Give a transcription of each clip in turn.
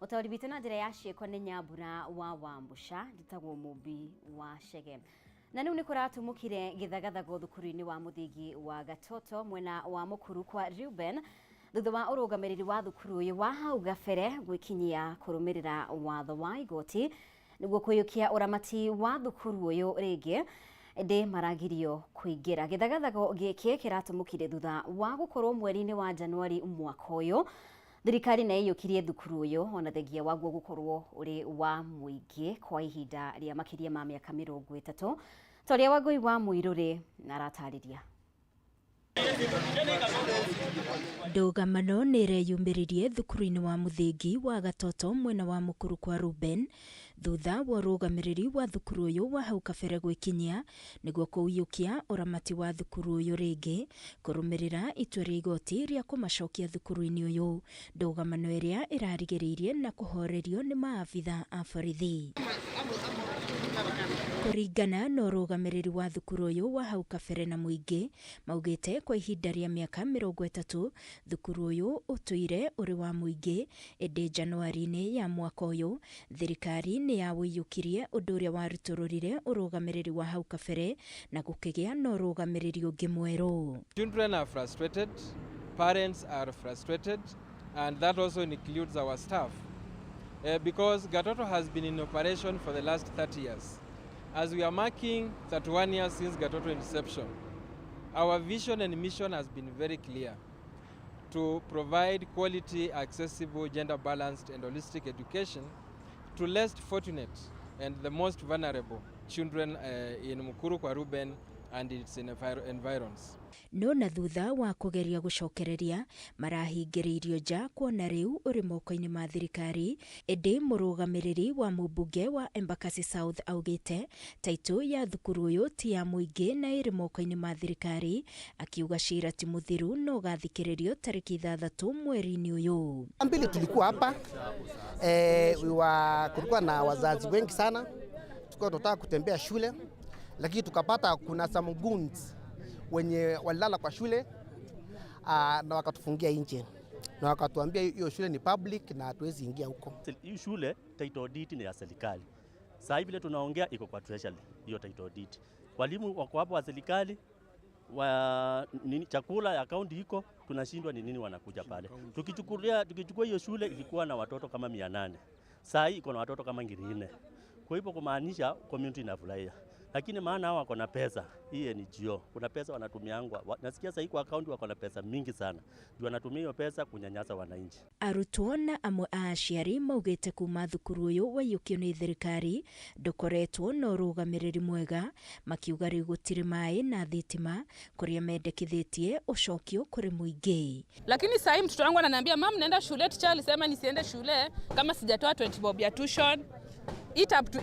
Mũtaũri witũ na njĩra ya ciĩko nĩ Nyambura wa Wambũca, njĩtagwo Mũmbi wa Chege. Na rĩu nĩ kũratumũkire gĩthagathago thukuru-inĩ wa mũthingi wa Gatoto mwena wa Mũkuru kwa Reuben thutha wa ũrũgamĩrĩri wa thukuru ũyũ wa hau gabere gwĩkinyia kũrũmĩrĩra watho wa igoti nĩguo kũiyũkia ũramati wa thukuru ũyũ rĩngĩ ĩndĩ maragirio kũingĩra. Gĩthagathago gĩkĩ kĩratumũkire thutha wa gũkorwo mweri-inĩ wa Januari mwaka ũyũ thirikari nĩ yaiyũkirie thukuru ũyũ ona thengia waguo gũkorwo ũrĩ wa mũingĩ kwa ihinda rĩa makĩria ma mĩaka 30 ta ũrĩa Wangũi wa Mũirũrĩ aratarĩria. Ndũgamano nĩ ĩreyumĩririe thukuru-inĩ wa mũthingi wa Gatoto mwena wa Mũkuru kwa Ruben thutha wa ũrũgamĩrĩri wa thukuru ũyũ wa hau kabere gwĩkinyia nĩguo kũiyũkia ũramati wa thukuru ũyũ rĩngĩ kũrũmĩrĩra itua rĩa igoti rĩa kũmacokia thukuru-inĩ ũyũ. Ndũgamano ĩrĩa ĩrarigĩrĩirie na kũhorerio nĩ maabitha a borithi. Kũringana na ũrũgamĩrĩri wa thukuru ũyũ wa hau kabere na mũingĩ, maugĩte kwa ihinda rĩa mĩaka 30 thukuru ũyũ ũtũire ũrĩ wa mũingĩ, ĩndĩ Januari-inĩ ya mwaka ũyũ thirikari nĩ yaũiyũkirie ũndũ ũrĩa warutũrũrire ũrũgamĩrĩri wa hau kabere na gũkĩgĩa na ũrũgamĩrĩri ũngĩ mwerũ. Children are frustrated, parents are frustrated, and that also includes our staff. Because Gatoto has been in operation for the last 30 years. As we are marking 31 years since Gatoto inception, our vision and mission has been very clear: to provide quality, accessible, gender-balanced and holistic education to less fortunate and the most vulnerable children in Mukuru kwa Ruben and its environs. No na thutha wa kũgeria gũcokereria marahingĩrĩirio nja kuona rĩu ũrĩ moko-inĩ ma thirikari, ĩndĩ mũrũgamĩrĩri wa mũmbunge wa Embakasi South augĩte taitũ ya thukuru ũyũ ti ya mũingĩ na ĩrĩ moko-inĩ ma thirikari, akiuga cira ti mũthiru no ũgathikĩrĩrio tarĩki 6 mweri-inĩ ũyũ. Mbili tulikuwa hapa kulikuwa na wazazi wengi sana, tulikuwa tunataka kutembea shule, lakini tukapata kuna some goons wenye walilala kwa shule na wakatufungia nje na wakatuambia hiyo shule ni public na hatuwezi ingia huko. Hii shule title deed ni ya serikali. Sasa hivi tunaongea iko kwa treasury hiyo title deed. Walimu wako hapo wa serikali, wa nini, chakula ya county iko, tunashindwa ni nini wanakuja pale. Tukichukua hiyo shule ilikuwa na watoto kama 800. Sasa hii iko na watoto kama 4,000. Kwa hivyo kumaanisha community inafurahia. Lakini maana hao wako na pesa, hii ni NGO. Kuna pesa wanatumiangwa. Nasikia sasa kwa account wako na pesa mingi sana. Juu wanatumia hiyo pesa kunyanyasa wananchi. Arutwo na amwe a aciari maugĩte kuma thukuru ũyũ waiyũkio nĩ thirikari ndũkoretwo na ũrũgamĩrĩri mwega, makiuga rĩu gũtirĩ maĩ na thitima kũrĩa mendekithĩtie ũcokio kũrĩ mũingĩ. Lakini sasa mtoto wangu ananiambia mom, naenda shule, teacher alisema nisiende shule kama sijatoa 20 bob ya tuition.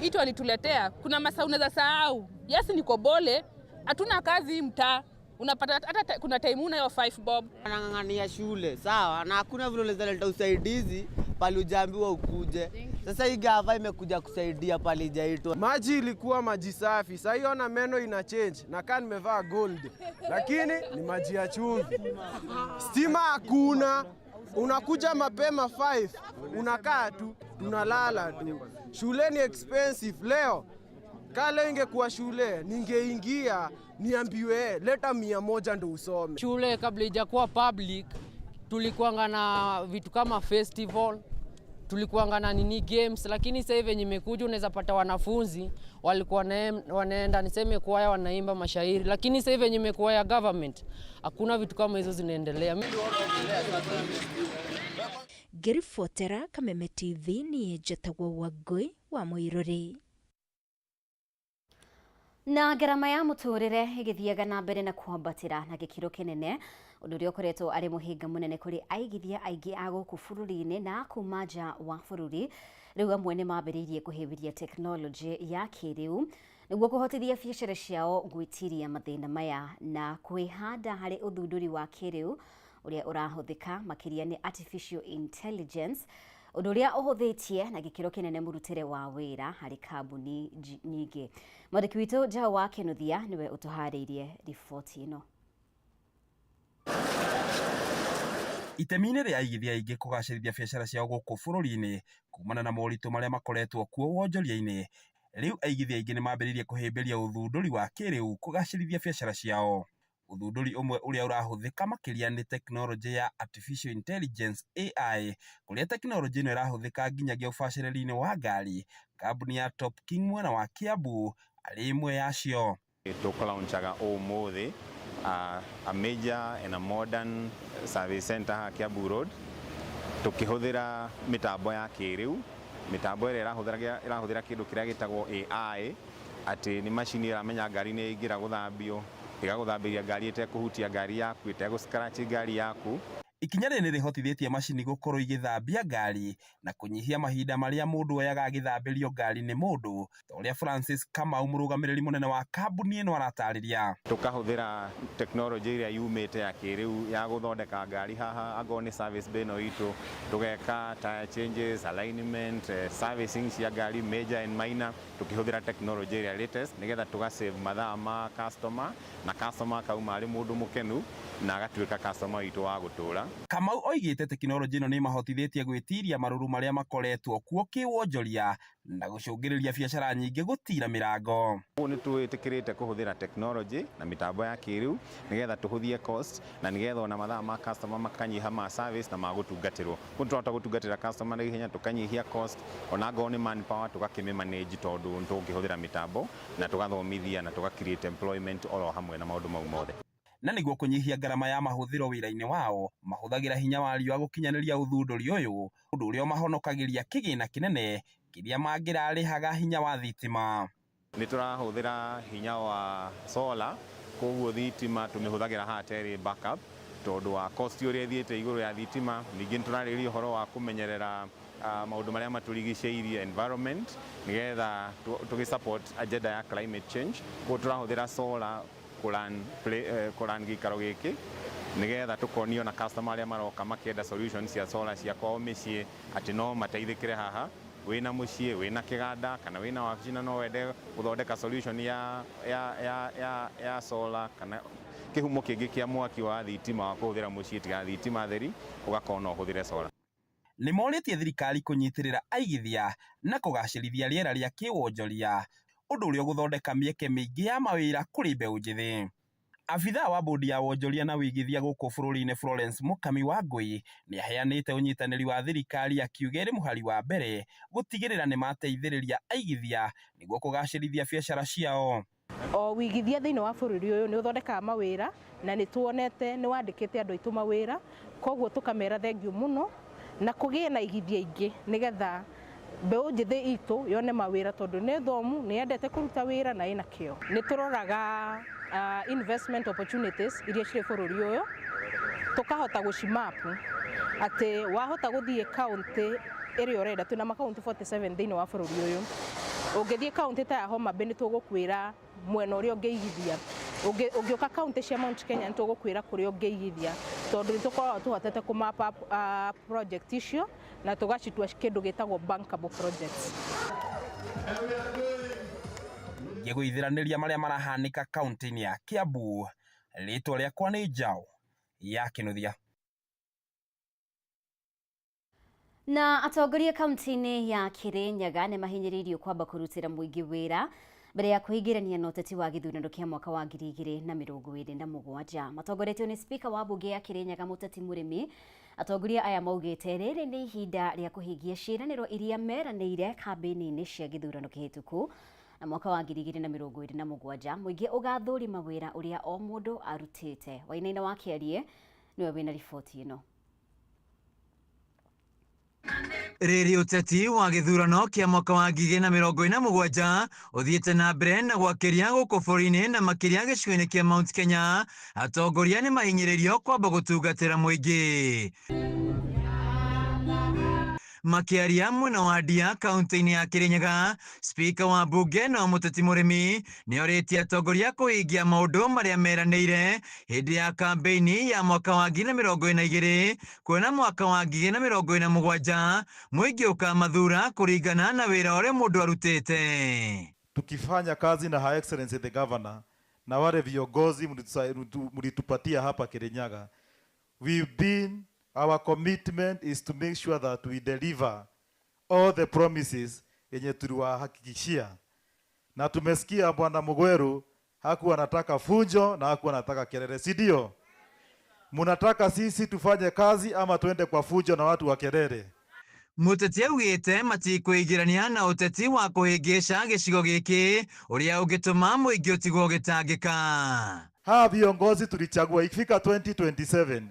Ito walituletea. Kuna masaa unaweza sahau. Yes, niko bole, hatuna kazi mtaa. Unapata hata kuna time una hiyo 5 bob. Anang'ang'ania shule, sawa, na hakuna vile unaweza leta usaidizi pale hujaambiwa ukuje. Sasa hii gava imekuja kusaidia pale ijaitwa. Maji ilikuwa maji safi, sasa hiyo na meno ina change na kama nimevaa gold, lakini ni maji ya chumvi. Stima hakuna. Unakuja mapema 5, unakaa tu, tunalala tu. Shule ni expensive leo. Kale ingekuwa shule, ningeingia niambiwe leta 100 ndo usome. Shule kabla ijakuwa public tulikuanga na vitu kama festival, tulikuanga na nini games, lakini sasa hivi yenye imekuja unaweza pata wanafunzi walikuwa wanaenda niseme kwaya wanaimba mashairi, lakini sasa hivi yenye imekuwa ya government hakuna vitu kama hizo zinaendelea. Ngĩribotera Kameme TV niĩ njĩtagwo Wangũi wa Mũirũrĩ. Na ngarama ya mũtũrĩre ĩgĩthiaga na mbere na kwambatĩra na gĩkĩro kĩnene, ũndũ ũrĩa ũkoretwo arĩ mũhĩnga mũnene kũrĩ aigithia aingĩ a gũkũ bũrũri-inĩ na kuma nja wa bũrũri. Rĩu amwe nĩ mambĩrĩirie kũhĩmbĩria tekinoronjĩ ya kĩrĩu nĩguo kũhotithia biacara ciao gwĩtiria mathĩna maya na kwĩhanda harĩ ũthundũri wa kĩrĩu ũrĩa ũrahũthĩka makĩria nĩ artificial intelligence, ũndũ ũrĩa ũhũthĩtie na gĩkĩro kĩnene mũrutĩre wa wĩra harĩ kambuni nyingĩ. Mwandĩki witũ Njau wa Kĩnuthia nĩwe ũtũharĩirie riboti ĩno. Itemi-inĩ rĩa aigithia aingĩ kũgacĩrithia biacara ciao gũkũ bũrũri-inĩ kumana na moritũ marĩa makoretwo kuo wonjoria-inĩ, rĩu aigithia aingĩ nĩmambĩrĩirie kũhĩmbĩria ũthundũri wa kĩrĩu kũgacĩrithia biacara ciao. Ũthundũri ũmwe ũrĩa ũrahũthĩka makĩria nĩ tekinoronjĩ ya Artificial Intelligence (AI), kũrĩa tekinoronjĩ ĩno ĩrahũthĩka nginyagia ũbacĩrĩri-inĩ wa ngari, kambuni ya Top King mwena wa Kiambu arĩ ĩmwe yacio. Tũkũlaunchaga ũmũthĩ a major and a modern service center haha Kiambu Road, tũkĩhũthĩra mĩtambo ya kĩrĩu, mĩtambo ĩrĩa ĩrahũthĩra kĩndũ kĩrĩa gĩtagwo AI, atĩ nĩ macini ĩramenya ngari nĩ ĩingĩra gũthambio, ĩgagũthambĩria ngari ĩtekũhutia ngari yaku, ĩtegũ scratch ngari yaku. Ikinya rĩrĩ nĩrĩhotithĩtie macini gũkorwo igĩthambia ngari na kũnyihia mahinda marĩa mũndũ oyaga agĩthambĩrio ngari nĩ mũndũ, ta ũrĩa Francis Kamau mũrũgamĩrĩri mũnene wa kambuni ĩno aratarĩria. Tũkahũthĩra tekinoronjĩ ĩrĩa yumĩte ya kĩrĩu ya gũthondeka ngari haha, angorwo nĩ service bay ĩno itũ, tũgeka tire changes, alignment, servicing cia ngari major and minor, tũkĩhũthĩra tekinoronjĩ ĩrĩa latest, nĩgetha tũga save mathaa ma customer, na customer akauma arĩ mũndũ mũkenu na agatuĩka customer witũ wa gũtũra. Kamau oigĩte tekinoronjĩ ĩno nĩĩmahotithĩtie gwĩtiria marũrũ marĩa makoretwo kuo kĩwonjoria na gũcũngĩrĩria biacara nyingĩ gũtira mĩrango. Ũguo nĩ twĩtĩkĩrĩte kũhũthĩra tekinoronjĩ na mĩtambo ya kĩrĩu nĩgetha tũhũthie cost na nĩgetha ona mathaa ma customer makanyiha ma service na ma gũtungatĩrwo. Ũguo nĩ tũrahota gũtungatĩra customer na ihenya, tũkanyihia cost, ona angorwo nĩ manpower tũgakĩmĩ manage tondũ nĩ tũgũkĩhũthĩra mĩtambo na tũgathomithia na tũga create employment oro hamwe na maũndũ mau mothe. Na nĩguo kũnyihia ngarama ya mahũthĩro wĩra-inĩ wao, mahũthagĩra hinya wa riũa gũkinyanĩria ũthundũri ũyũ, ũndũ ũrĩa ũmahonokagĩria kĩgĩna kĩnene kĩrĩa mangĩrarĩhaga hinya wa thitima. Nĩ tũrahũthĩra hinya wa solar, koguo thitima tũmĩhũthagĩra haha terĩ backup tondũ wa cost ũrĩa ĩthiĩte igũrũ ya thitima. Ningĩ nĩ tũrarĩrĩria ũhoro wa kũmenyerera maũndũ marĩa matũrigicĩirie, environment, nĩgetha tũgĩ support agenda ya climate change. Koguo tũrahũthĩra solar kũran gĩikaro gĩkĩ nĩgetha tũkonio na customer arĩa maroka makĩenda solutions cia solar cia kwao mĩciĩ atĩ no mateithĩkĩre haha. Wĩna mũciĩ, wĩna kĩganda kana wĩna wabici na no wende gũthondeka solution ya solar kana kĩhumo kĩngĩ kĩa mwaki wa thitima wa kũhũthĩra mũciĩ tiga thitima theri, ũgakorwo no ũhũthĩre solar. Nĩ morĩtie thirikari kũnyitĩrĩra aigithia na kũgacĩrithia rĩera rĩa kĩwonjoria, ũndũ ũrĩa ũgũthondeka mĩeke mĩingĩ ya mawĩra kũrĩ mbeũ njĩthĩ. Abithaa wa bodi ya wonjoria na wĩigithia gũkũ bũrũri-inĩ Florence Mukami Wangui nĩ aheanĩte ũnyitanĩri wa thirikari akiuga ĩrĩ mũhari wa mbere gũtigĩrĩra nĩ mateithĩrĩria aigithia nĩguo kũgacĩrithia biacara ciao. O wĩigithia thĩinĩ wa bũrũri ũyũ nĩ ũthondekaga mawĩra na nĩ tuonete nĩ wandĩkĩte andũ aitũ mawĩra, koguo tũkamera thengiũ mũno na kũgĩe na igithia ingĩ nĩgetha mbeũ njĩthĩ itũ yone mawĩra tondũ nĩ thomu, nĩ yendete kũruta wĩra na ĩna kĩo. Nĩ tũroraga investment opportunities iria cirĩ bũrũri ũyũ, tũkahota gũcimapu atĩ wahota gũthiĩ kaũntĩ ĩrĩa ũrenda. Twĩna makaũntĩ 47 thĩinĩ wa bũrũri ũyũ. Ũngĩthiĩ kaũntĩ ta ya Homa Bay nĩ tũgũkwĩra mwena ũrĩa ũngĩigithia, ũngĩũka kaũntĩ cia Mount Kenya nĩ tũgũkwĩra kũrĩa ũngĩigithia, tondũ nĩ tũkoragwo tũhotete kũ map up project icio na tũgacitua kĩndũ gĩtagwo bankable projects. Ngĩgũithĩranĩria marĩa marahanĩka kaũntĩ-inĩ ya Kiambu, rĩtwa rĩakwa nĩ Njaũ ya Kĩnuthia. Na atongoria kaunti-inĩ ya Kirinyaga nĩ mahinyĩrĩirio kwamba kũrutĩra mũingĩ wĩra mbere ya kwĩingĩrania na ũteti wa gĩthurano kĩa mwaka wa 2027. Matongoretio nĩ spika wa mbunge ya Kirinyaga Mũteti Mũrĩmi. Atongoria aya maugĩte rĩrĩ nĩ ihinda rĩa kũhingia ciĩranĩro iria meranĩire kambĩini-inĩ cia gĩthurano kĩhĩtũku na mwaka wa 2027 mũingĩ ũgathũrima wĩra ũrĩa o mũndũ arutĩte. Wainaina wa Kĩarie nĩwe wĩna riboti ĩno. Rĩrĩ ũteti wa gĩthurano kĩa mwaka wa 2027 ũthiĩte na mbere na gwakĩria gũkũ bũrũri-inĩ na makĩria gĩcigo-inĩ kĩa Mount Kenya, atongoria nĩ mahinyĩrĩrio kwamba gũtungatĩra mũingĩ. Makiaria mwena wa Ndia kaunti-inĩ ya Kirinyaga, spika wa mbunge na Mũteti Mũrĩmi nĩ orĩtie atongoria kũhingia maũndũ marĩa meranĩire hĩndĩ ya kambĩini ya mwaka wa 2022 kuona mwaka wa 2027 mũingĩ ũkamathura kũringana na wĩra ũrĩa mũndũ arutĩte. Tukifanya kazi na Her Excellency the Governor na wale viongozi mlitupatia hapa Kirinyaga, we've been Our commitment is to make sure that we deliver all the promises yenye tuliwahakikishia, na tumesikia Bwana Mugweru hakuwa anataka fujo na hakuwa anataka kelele, si ndio? Munataka sisi tufanye kazi ama tuende kwa fujo na watu wa kelele? Mũteti augĩte matikwĩingĩrania na ũteti wa kũhĩngĩca gĩcigo gĩkĩ ũrĩa ũngĩtũma mũingĩ ũtigwo ũgĩtangĩka. Hawa viongozi tulichagua, ikifika 2027,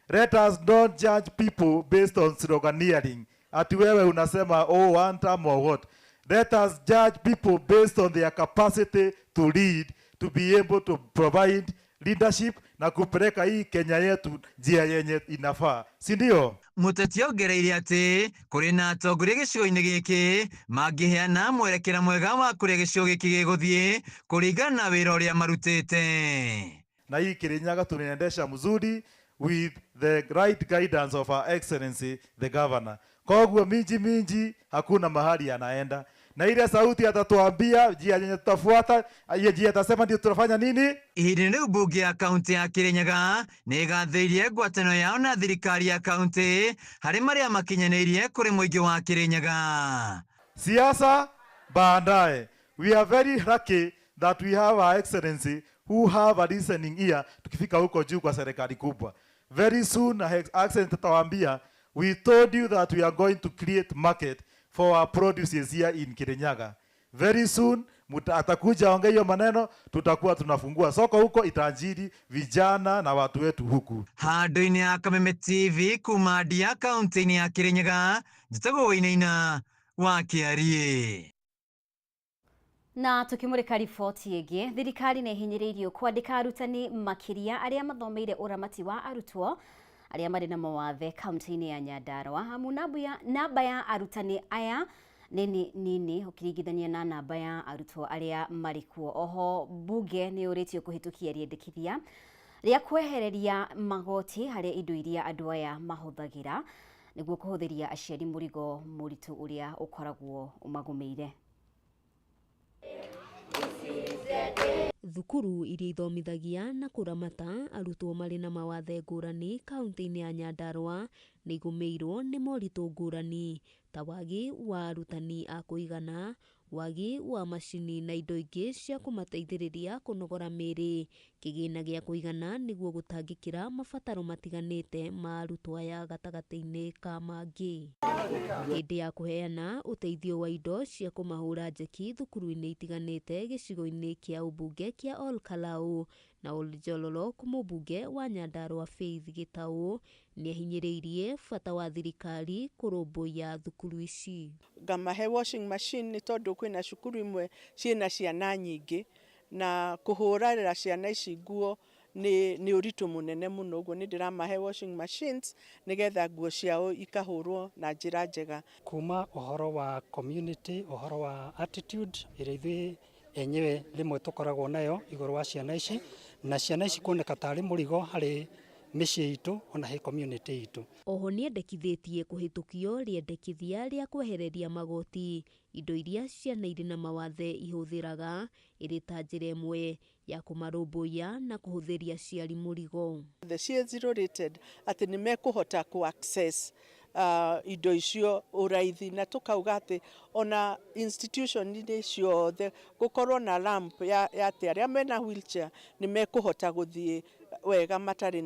let us not judge people based on sloganeering, ati wewe unasema, "Oh, one term," or what. Let us judge people based on their capacity to lead, to be able to provide leadership na kupeleka hii Kenya yetu njia yenye inafaa, si ndio? Mũteti ongereire atĩ kũrĩ na atongoria gĩcigo-inĩ gĩkĩ mangĩheana mwerekera mwega wa kũrĩa gĩcigo gĩkĩ gĩgũthiĩ kũringana na wĩra ũrĩa marutĩte. Na hii Kirinyaga tunaendesha mzuri with the right guidance of Her Excellency the Governor. Koguo Minji Minji hakuna mahali anaenda, na ile sauti atatuambia njia yenye tutafuata, hiyo njia atasema ndio tunafanya nini. Ihinda rĩu mbunge ya kaunti ya Kirinyaga nĩ ĩgathĩrĩirie ngwatanĩro yao na thirikari ya kaunti harĩ marĩa makinyanĩirie kũrĩ mũingĩ wa Kirinyaga. Siasa baadaye. We are very lucky that we have Her Excellency who have a listening ear tukifika huko juu kwa serikali kubwa. Very soon Her Excellency tutawaambia, "We told you that we are going to create market for our produces here in Kirinyaga." Very soon atakuja ongea hiyo maneno, tutakuwa tunafungua soko huko, itaajiri vijana na watu wetu huku. Handũ-inĩ ya Kameme TV kuma Ndia kaunti-inĩ ya Kirinyaga, njĩtagwo Wainaina wa Kĩariĩ. Na tukimurika riboti ĩngĩ, thirikari nĩ ĩhinyĩrĩirio kwandĩka arutani makĩria arĩa mathomeire ũramati wa arutwo arĩa marĩ na mawathe kaunti-inĩ ya Nyandarua, amu namba ya arutani aya nĩ nini ũkĩringithania na namba ya arutwo arĩa marĩ kuo. Oho bunge nĩ yũrĩtio kũhĩtũkia rĩendekithia rĩa kwehereria magoti harĩ indo iria andũ aya mahũthagĩra nĩguo kũhũthĩria aciari mũrigo mũritũ ũrĩa ũkoragwo ũmagũmĩire. Thukuru iria ithomithagia na kũramata arutwo marĩ na mawathe ngũrani kaunti-inĩ ya Nyandarua nĩ igũmĩirwo nĩ moritũ ngũrani ta wagi wa arutani a kũigana, wagi wa macini na indo ingĩ cia kũmateithĩrĩria kũnogora mĩĩrĩ, kĩgĩna gĩa kũigana nĩguo gũtangĩkĩra mabataro matiganĩte ma arutwo aya gatagatĩ-inĩ ka mangĩ. Hĩndĩ ya kũheana ũteithio wa indo cia kũmahũra njeki thukuru-inĩ itiganĩte gĩcigo-inĩ kĩa ũmbunge kĩa Ol Kalou na Oljolorok, mũmbunge wa Nyandarua Faith Gitau nĩahinyĩrĩirie bata wa thirikari kũrũmbũiya thukuru ici. Ngamahe washing machine nĩ tondũ kwĩna cukuru imwe ciĩna ciana nyingĩ na kũhũrĩra ciana ici nguo nĩ ũritũ mũnene mũno, ũguo nĩ ndĩramahe washing machines nĩgetha nguo ciao ikahũrwo na njĩra njega. Kuma ũhoro wa community, ũhoro wa attitude ĩrĩa ithuĩ enyewe rĩmwe tũkoragwo nayo igũrũ wa ciana ici, na ciana ici kuoneka tarĩ mũrigo harĩ mĩciĩ itũ ona he community itũ. Oho nĩendekithĩtie kũhĩtũkio rĩendekithia rĩa kwehereria magoti indo iria ciana irĩ na mawathe ihũthĩraga ĩrĩ ta njĩra ĩmwe ya kũmarũmbũiya na kũhũthĩria aciari mũrigo. The ciĩ zero rated atĩ nĩ mekũhota kũ access indo icio ũraithi, na tũkauga atĩ ona institution-inĩ ciothe gũkorwo na ramp ya atĩ arĩa mena wheelchair nĩ mekũhota gũthiĩ wega matarĩ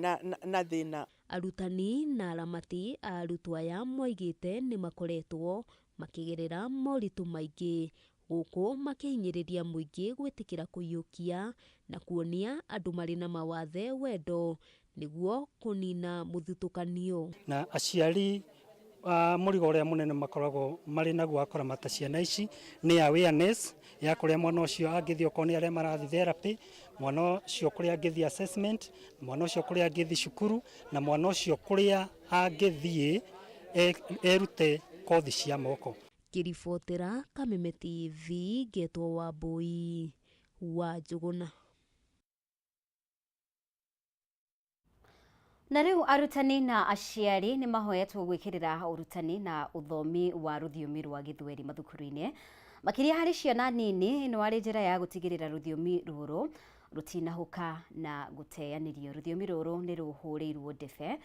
na thĩna. Arutani na aramati a arutwo aya moigĩte nĩ makoretwo makĩgerera moritũ maingĩ gũkũ makĩhinyĩrĩria mũingĩ gwĩtĩkĩra kũiyũkia na kuonia andũ marĩ na mawathe wendo nĩguo kũnina mũthutũkanio. Na aciari mũrigo ũrĩa mũnene makoragwo marĩ naguo wa kũramata ciana ici nĩ awareness ya kũrĩa mwana ũcio angĩthiĩ, okorwo nĩ arĩa marathiĩ therapy, mwana ũcio kũrĩa angĩthiĩ assessment, mwana ũcio kũrĩa angĩthiĩ cukuru, na mwana ũcio kũrĩa angĩthiĩ erute kothi cia moko. Ngĩribotera Kameme TV ngetwo Wambui wa Njũgũna. Na rĩu arutani na aciari nĩ mahoetwo gwĩkĩrĩra ũrutani na ũthomi wa rũthiomi rwa Gĩthweri mathukuru-inĩ, makĩria harĩ ciana nini, ĩno arĩ njĩra ya gũtigĩrĩra rũthiomi rũrũ rũtinahũka na gũteanĩrio. Rũthiomi rũrũ nĩ rũhũrĩirwo ndebe.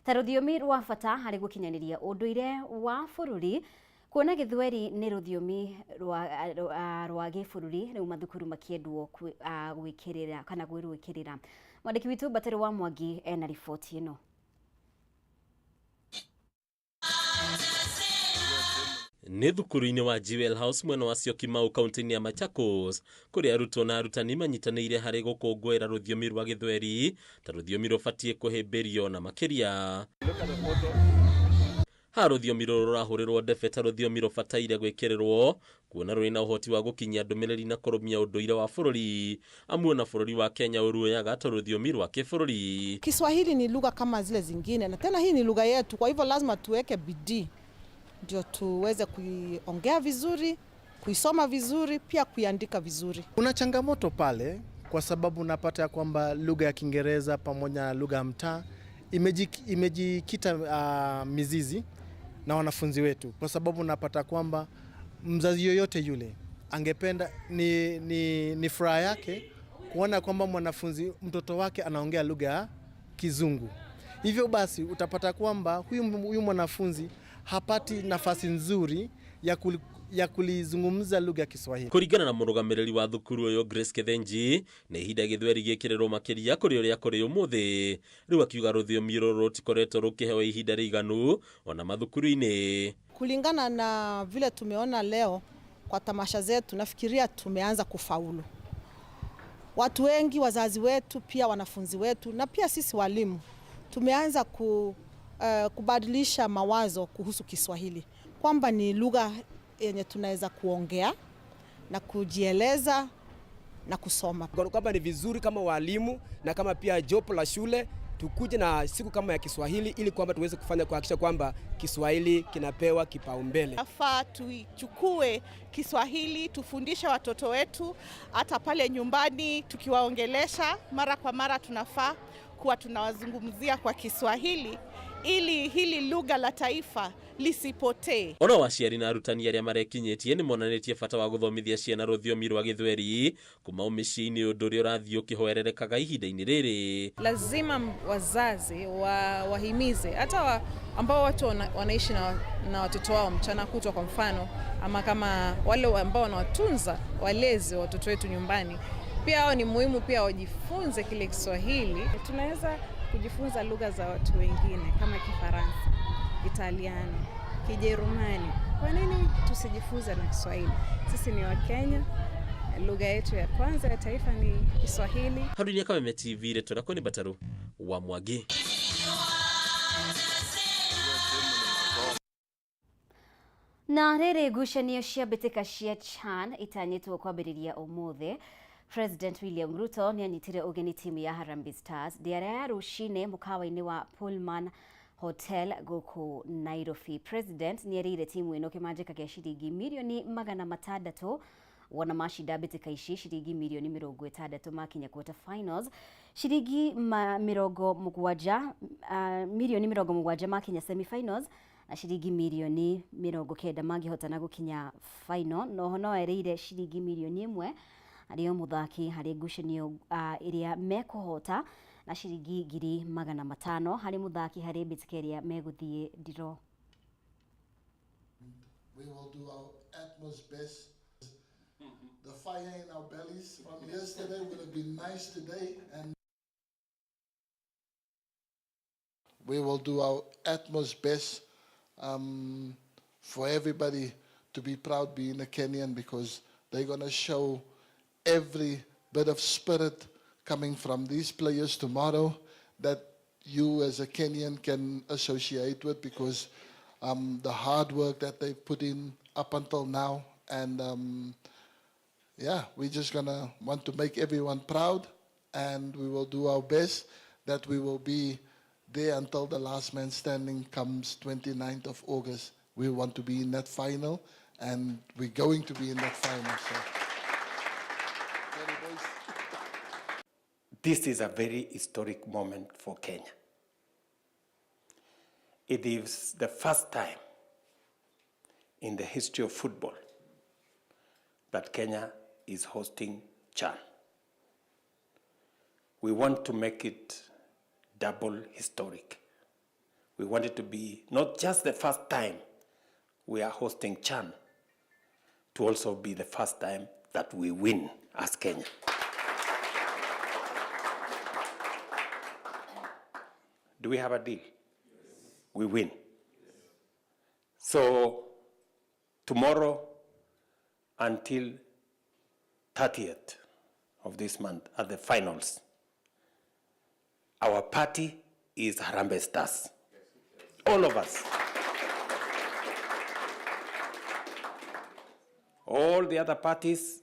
Ta rũthiomi rwa bata harĩ gũkinyanĩria ũndũire wa bũrũri kuona Gĩthweri nĩ rũthiomi rwa gĩbũrũri rĩu mathukuru makĩendwo gwĩkĩrĩra kana gwĩrwĩkĩrĩra. Mwandĩki witũ Mbatarĩ wa Mwangi ena riboti ĩno. Nĩ thukuru-inĩ wa Jewel House mwena wa Syokimau kaunti-inĩ ya Machakos kũrĩa arutwo na arutani manyitanĩire harĩ gũkũngũĩra rũthiomi rwa Gĩthweri ta rũthiomi rũbatiĩ kũhĩmbĩrio na makĩria. Ha rũthiomi rũrũ rũrahũrĩrwo ndebe ta rũthiomi rũbataire gwĩkĩrĩrwo kuona rũrĩ na ũhoti wa gũkinyia ndũmĩrĩri na kũrũmia ũndũire wa bũrũri amu ona bũrũri wa Kenya ũruoyaga ta rũthiomi rwa kĩbũrũri. Kiswahili ni lugha kama zile zingine na tena hii ni lugha yetu, kwa hivyo lazima tuweke bidii ndio tuweze kuiongea vizuri, kuisoma vizuri, pia kuiandika vizuri. Kuna changamoto pale kwa sababu unapata ya kwamba lugha ya Kiingereza pamoja na lugha ya mtaa imejikita mizizi na wanafunzi wetu, kwa sababu unapata kwamba mzazi yoyote yule angependa ni furaha yake kuona kwamba mwanafunzi mtoto wake anaongea lugha ya Kizungu. Hivyo basi utapata kwamba huyu mwanafunzi hapati nafasi nzuri ya kulizungumza lugha ya Kiswahili. Kuringana na mũrũgamĩrĩri wa thukuru ũyũ Grace Kithenji, nĩ ihinda Gĩthweri gĩkĩrĩrwo makĩria kũrĩ ũrĩa kũrĩ ũmũthĩ. Rĩu akiuga rũthiomi rũrũ rũtikoretwo rũkĩheo ihinda rĩiganu ona mathukuru-inĩ. Kulingana na vile tumeona leo kwa tamasha zetu, nafikiria tumeanza kufaulu. Watu wengi, wazazi wetu, pia wanafunzi wetu na pia sisi walimu tumeanza kubadilisha mawazo kuhusu Kiswahili, kwamba ni lugha yenye tunaweza kuongea na kujieleza na kusoma. Kwamba ni vizuri kama walimu na kama pia jopo la shule tukuje na siku kama ya Kiswahili ili kwamba tuweze kufanya kuhakikisha kwamba Kiswahili kinapewa kipaumbele. Afaa tuichukue Kiswahili, tufundishe watoto wetu hata pale nyumbani tukiwaongelesha mara kwa mara, tunafaa kuwa tunawazungumzia kwa Kiswahili ili hili lugha la taifa lisipotee. Ona waciari na arutani arĩa marekinyĩtie nĩ monanĩtie bata wa gũthomithia ciana rũthiomi rwa Gĩthweri kuma mĩciĩ-inĩ, ũndũ ũrĩa ũrathiĩ ũkĩhoererekaga ihinda-inĩ rĩrĩ. Lazima wazazi wahimize hata ambao watu wanaishi na watoto wao mchana kutwa kwa mfano, ama kama wale ambao wanawatunza walezi watoto wetu nyumbani, pia hao ni muhimu pia wajifunze kile Kiswahili. Tunaweza kujifunza lugha za watu wengine kama Kifaransa, Italiano, Kijerumani. Kwa nini tusijifunze na Kiswahili? Sisi ni Wakenya, lugha yetu ya kwanza ya taifa ni Kiswahili. Harunia Kameme TV, rĩtwa ni Bataru wa Mwangi. Na rĩrĩ ngucanio cia mbĩtĩka cia CHAN itanyĩtwo kwambĩrĩria ũmũthĩ. President William Ruto nĩanyitire ũgeni timu ya Harambee Stars ndĩara ya rũcinĩ mũkawa-inĩ wa Pullman Hotel gũkũ Nairobi. President nĩerĩire timu ĩno kĩmanjĩka gĩa ciringi mirioni 600 wona macinda mbĩtĩka ici ciringi mirioni 60 makinya quarter finals, ciringi mirioni 70 makinya semi-finals na ciringi mirioni 90 mangĩhotana gũkinya final. Noho no erĩire ciringi mirioni 1 harĩ o mũthaki harĩ ngucanio ĩrĩa mekũhota na ciringi 500,000 harĩ mũthaki harĩ mbĩtĩka ĩrĩa megũthiĩ ndiro. We will do our utmost best. The fire in our bellies from yesterday would have been nice today, and we will do our utmost best for everybody to be proud being a Kenyan, because they're going to show every bit of spirit coming from these players tomorrow that you as a Kenyan can associate with, because the hard work that they've put in up until now, and yeah, we're just gonna want to make everyone proud, and we will do our best that we will be there until the last man standing comes 29th of August. We want to be in that final, and we're going to be in that final. So. This is a very historic moment for Kenya. It is the first time in the history of football that Kenya is hosting CHAN. We want to make it double historic. We want it to be not just the first time we are hosting CHAN, to also be the first time that we win as Kenya. Do we have a deal? Yes. We win. Yes. So tomorrow until 30th of this month at the finals, our party is Harambee Stars. All of us. All the other parties,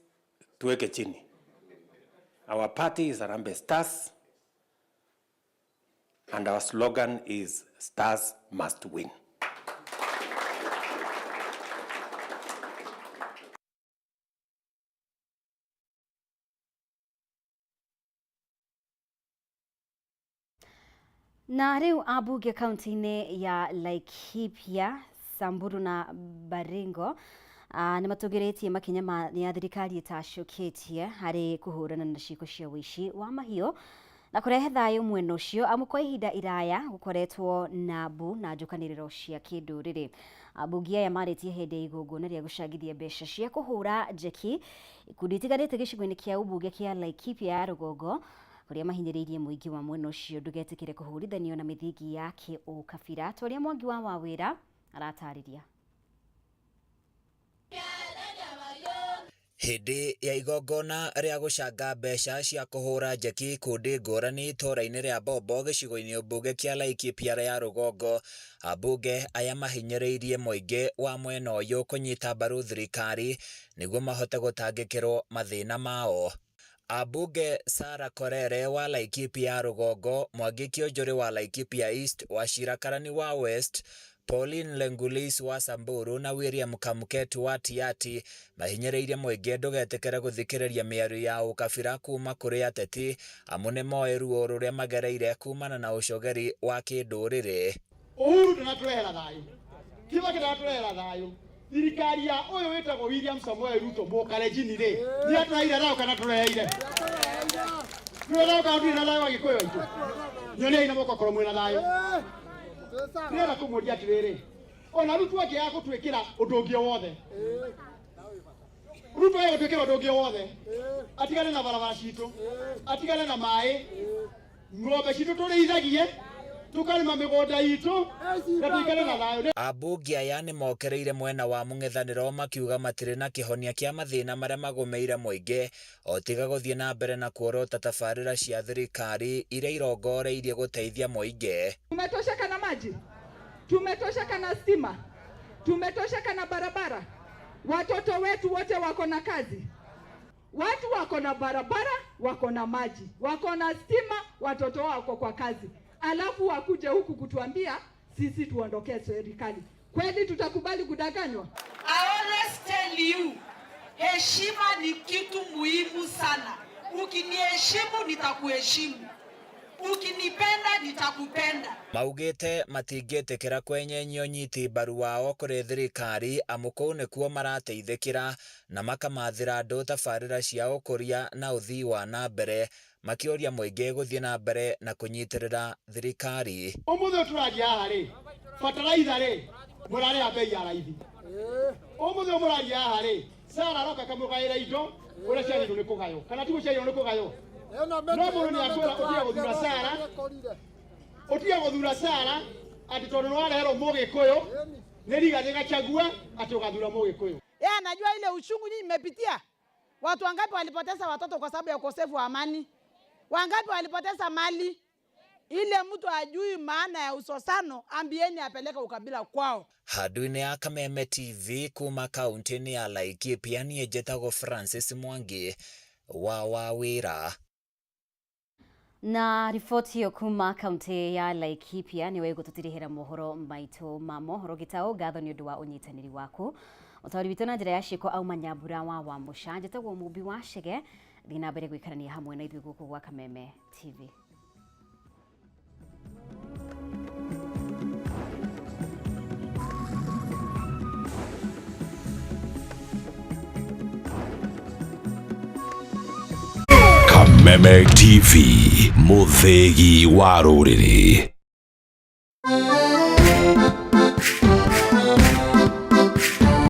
tuweke chini. Our party is Harambee Stars, and our slogan is Stars Must Win. Na rĩu ambunge kaunti-inĩ ya Laikipia, Samburu na Baringo nĩ matũgĩrĩtie makinya ya thirikari ĩtacũkĩtie harĩ kũhũrana na ciĩko cia ũici wa mahiũ na kũrehe thayũ mwena ũcio, amu kwa ihinda iraya gũkoretwo na mbu na njũkanĩrĩro cia kĩndũrĩrĩ. Ambunge aya marĩtie hĩndĩ ya igongona rĩa gũcangithia mbeca cia kũhũra njeki ikundi itiganĩte gĩcigo-inĩ kĩa ũmbunge kĩa Laikipia ya rũgongo, kũrĩa mahinyĩrĩirie mũingĩ wa mwena ũcio ndũgetĩkĩre kũhũrithanio na mĩthingi ya kĩũkabira. Ta ũrĩa Mwangi wa Wawĩra aratarĩria. Hĩndĩ ya igongona rĩa gũcanga mbeca cia kũhũra njeki ikundi ngũrani itũũra-inĩ rĩa Bombo gĩcigo-inĩ mbunge kĩa Laikipia ya rũgongo, ambunge aya mahinyĩrĩirie mũingĩ wa mwena ũyũ kũnyita mbaru thirikari nĩguo mahote gũtangĩkĩrwo mathĩna mao. Ambunge Sarah Korere wa Laikipia ya rũgongo, Mwangi Kĩonjũrĩ wa Laikipia East, Wachira Karani wa West, Pauline Lengulis wa Samburu na William Kamket wa Tiaty mahinyĩrĩirie mũingĩ ndũgetĩkĩre gũthikĩrĩria mĩario ya ũkabira kuma kũrĩ ateti, amu nĩmoĩ ruo rũrĩa magereire kumana na ũcogeri wa kĩndũrĩrĩ. Uhuru ndanatũrehera thayũ, Kibaki ndanatũrehera thayũ, thirikari ya ũyũ wĩtagwo William Samoei Ruto mũkarenjini rĩ, nĩ atũreheire thayũ kana tũreheire? Twĩ thayũ kana tũtirĩ na thayũ Agĩkũyũ aitũ? Nyoniai na moko korwo mwĩna thayũ. Ndĩrenda kũmũria atĩrĩrĩ, ona Ruto angĩaga gũtwĩkĩra ũndũ ũngĩ o wothe, Ruto age gũtwĩkĩra ũndũ ũngĩ o wothe, atigane na barabara citũ, atigane na maĩ, ng'ombe citũ tũrĩithagie, tũkarĩma mĩgũnda itũ na tũikare na thayũ. Ambunge aya nĩmokereire mwena wa mũng'ethanĩro makiuga matirĩ na kĩhonia kĩa mathĩna marĩa magũmĩire mũingĩ o tiga gũthiĩ na mbere na kuorota tabarĩra cia thirikari iria irongoreirie gũteithia mũingĩ. Tumetosheka na maji, tumetosheka na stima, tumetosheka na barabara, watoto wetu wote wako na kazi, watu wako na barabara, wako na maji, wako na stima, watoto wako kwa kazi, alafu wakuje huku kutuambia sisi tuondokee serikali. Kweli tutakubali kudanganywa? I always tell you, heshima ni kitu muhimu sana. Ukiniheshimu nitakuheshimu, ukinipenda nitakupenda. Maugĩte matingĩtĩkĩra kwenyenyio ũnyiti mbaru wao kũrĩ thirikari amu kũu nĩkuo marateithĩkĩra na makamathĩra andũ tabarĩra cia ũkũria na ũthii wa na mbere, makĩũria mũingĩ gũthiĩ na mbere na kũnyitĩrĩra thirikari. Ũmũthĩ tũraria haha rĩ, bataraitha rĩ, mũrarĩha bei ya raithi. Ũmũthĩ mũraria haha rĩ, Sarah aroka akamũgaĩra indo ũrĩa ciagĩrĩirwo nĩ kũgaywo, kana tiguo ciagĩrĩirwo nĩ kũgaywo? No mũndũ nĩ akwĩra ũtige gũthura Sarah, ũtige gũthura Sarah atĩ tondũ nĩwareherwo mũgĩkũyũ nĩ Rigathĩ Gachagua atĩ ũgathura mũgĩkũyũ. Yeye anajua ile uchungu nyinyi mmepitia. Watu wangapi walipoteza watoto kwa sababu ya ukosefu wa amani? Wangapi walipoteza mali? Ile mtu ajui maana ya usosano, ambieni apeleke ukabila kwao. Handũ-inĩ ya Kameme TV kuma kaunti-inĩ ya Laikipia, niĩ njĩtagwo Francis Mwangi wa Wawĩra. Na riboti ĩyo kuma kaunti ya Laikipia nĩwe ĩgũtũtirihĩra mohoro maitũ ma mohoro gĩtaũ. Ngatho nĩ ũndũ wa ũnyitanĩri waku. Mũtaũri witũ na njĩra ya ciĩko auma Nyambura wa Wamũca. Njĩtagwo Mũmbi wa Chege, thiĩ na mbere gũikarania hamwe na ithuĩ gũkũ gwa Kameme TV. Kameme TV, mũthĩgi wa rũrĩrĩ.